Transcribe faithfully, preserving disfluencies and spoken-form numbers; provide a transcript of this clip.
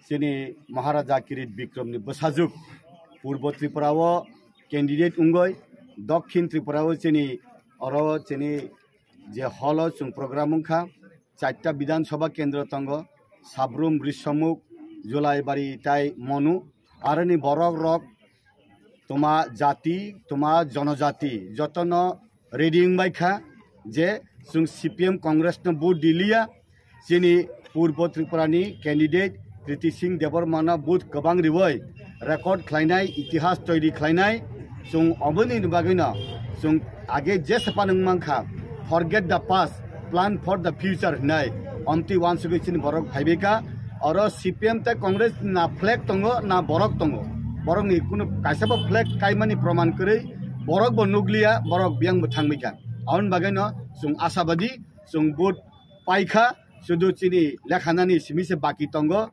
Chini Maharaja Kirit Bikram ni bwsajwk Purbo Tripura o candidate wngwi, Dokhin Tripura o chini oro chini je hall o chwng program wngkha, charta Bidhan Sabha kendro tongo, Sabrum, Rishamukh, Julaibari tai Monu, aroni borok rok toma jati, toma jonojati jotono ready wngbai kha je chwng C P M Congress no vote diliya, chini Purbo Tripura ni candidate Kriti Singh Debbarma no vote kwbang riwi record khlainai, itihas toiri khlainai, chwng oboni bagwino chwng age jesa panwng mankha, forget the past, plan for the future hinai, omtwi wansugwi chini borok phaibaikha. Oro C P M tei Congress na flag tongo, na borok tongo, borokni kunu kaisa bo flag kaimani proman kwrwi, borok bo nukliya, borok biyang bo thangbaikha. Aboni bagwino chwng asabadi, chwng vote paikha, sudu chini lekhanani simi se baki tongo.